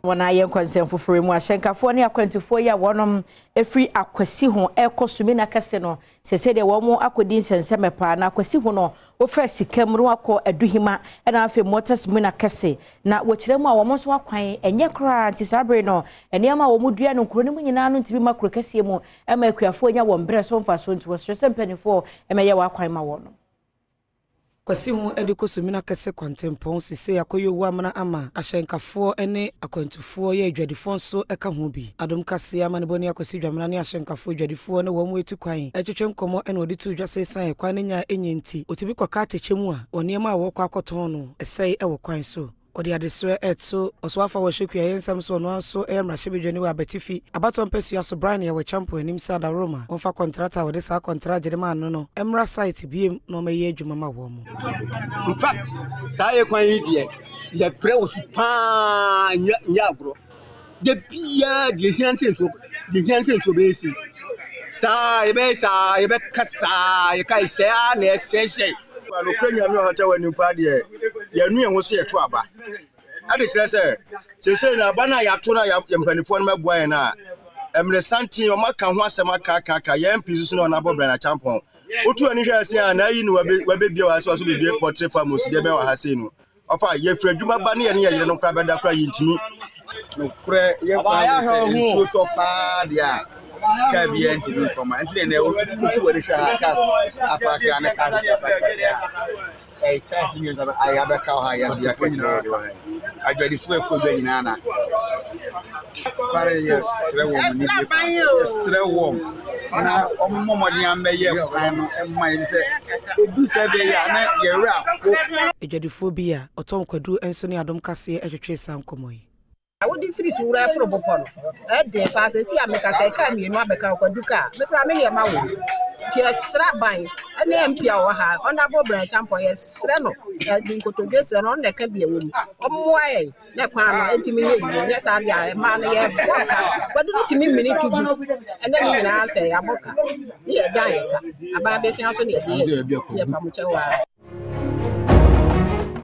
Wɔn a yɛnkɔ nsɛm foforɔ mu ahyɛnkafoɔ ne akwantufoɔ yi a wɔnom firi Akwasi ho rekɔ Sumina kɛse no sɛ sɛdeɛ wɔn akɔdi nsɛnsɛmɛ paa na Akwasi ho no wɔfiri sika mu na wakɔ Aduhima ɛna afei Mɔta Sumina kɛse na wɔkyerɛ mu a wɔn nso akwan ɛnyɛ koraa nti saa bere no nneɛma a wɔn dua no nkuro no mu nyinaa no ntumi ma kuro kɛseɛ mu ɛma akuafoɔ nya wɔn berɛ so mfasoɔ nti wɔsrɛ sɛ mpanimfoɔ ɛmɛyɛ wɔn akwan ma wɔn no. Kwasi ho de kɔ Sumina Kɛse kwantempɔn seesei akɔyɛ owu amena ama ahyɛnkafoɔ ne akwantufoɔ yɛ adwadifoɔ nso ka ho bi. Adom Kaseɛ amanebɔni Akwasi Dwamena ne ahyɛnkafoɔ adwadifoɔ ne wɔn retu kwan retwetwe nkɔmmɔ na ɔde too dwa sɛ esiane kwan no nya a ɛnyɛ nti wɔtumi kɔka atɛkyɛ mu a wɔn nneɛma a wɔrekɔ akɔtɔn no sɛe wɔ kwan so. Ɔde adesrɛ reto ɔsoafo a wɔhyɛ kuayɛ nsɛm so ɔno ara nso yɛ mmarahyɛbadwani wɔ Abatifi abatoɔ mpasua so Brian Yaw Acheampong anim sɛ adaworoma wɔmfa kɔntrata a wɔde saa kɔntra gyede maa no no mmra site biem na ɔmmɛyɛ adwuma ma wɔn. In fact, saa yɛ kwan yi deɛ yɛbrɛ wɔ so paa nyɛ nyɛ agorɔ. Da biara deɛ ehia ne sɛ nsuo deɛ ehia ne sɛ nsuo bɛyɛ si. Saa yɛbɛyɛ saa yɛbɛka saa yɛka sɛe ara na ɛsɛesɛe. Nokorɛ Nyame a ɔhata w'anim paa deɛ yɛanu yɛn ho sɛ yɛto aba ɛde kyerɛ sɛ seesei no aba no a yɛato no a yɛn mpanimfoɔ no mɛboa yɛn a mmerɛ santen wɔn aka ho asɛm aka aka aka yɛn mp so no ɔnabɔ Bryan Acheampong wotu ani hwɛ ase a na ayi no wabɛbie wɔ ha sɛ ɔso bɛbie poultry farm osi deɛ bɛn wɔ ha sei no Ɔfa, yɛfiri adwuma ba ne yɛne yɛn yerenom koraa bɛda koraa yɛntumi. Nokorɛ yɛ kwan ne sɛ nsuo tɔ paa deɛ a kaa biara ntumi nkɔ ma nti na wotu w'ani hwɛ ha cars apaake a ne cars apaake a ɛyɛ cars nyinaa nso ayɛ abɛka wɔ ha yɛn nso yɛaka kyerɛ yɛde wɔ ha adwadifoɔ ɛkɔ dwa nyinaa na pare yɛsrɛ wɔn ne bie paa sɛ yɛsrɛ wɔn na wɔmmɔ mmɔden ambɛyɛ kwan no mma yɛn sɛ ɛdu sɛ bɛyɛ a na yɛwerɛ aho. Adwadifoɔ bi a ɔtɔn kwadu nso ne Adom Kaseɛ twetwee saa nkɔmmɔ yi. Wode firi so wura foro bepɔ no, ɛden paa. Seesei a meka sɛ kaa mmienu abɛka wo kwadu kaa, me koraa me nneɛma wɔ mu. Nti yɛsrɛ aban ne MP a ɔwɔ ha, Honourable Brian Acheampong, yɛsrɛ no, yɛde nkotodwe srɛ no, ɔno na ɛka bi a ɛwɔ mu, ɔmmoa yɛn na kwan no ɛntumi nyɛ yie. Nyɛ saa deɛ a mmaa no yɛbɔ ka. Kwadu no tumi mini to gu, ɛnɛ ne nyinaa sɛ yɛabɔ ka, ne yɛdan yɛ ka. Aban bɛsia so ne yɛde yɛ, yɛpa mo kyɛw ara.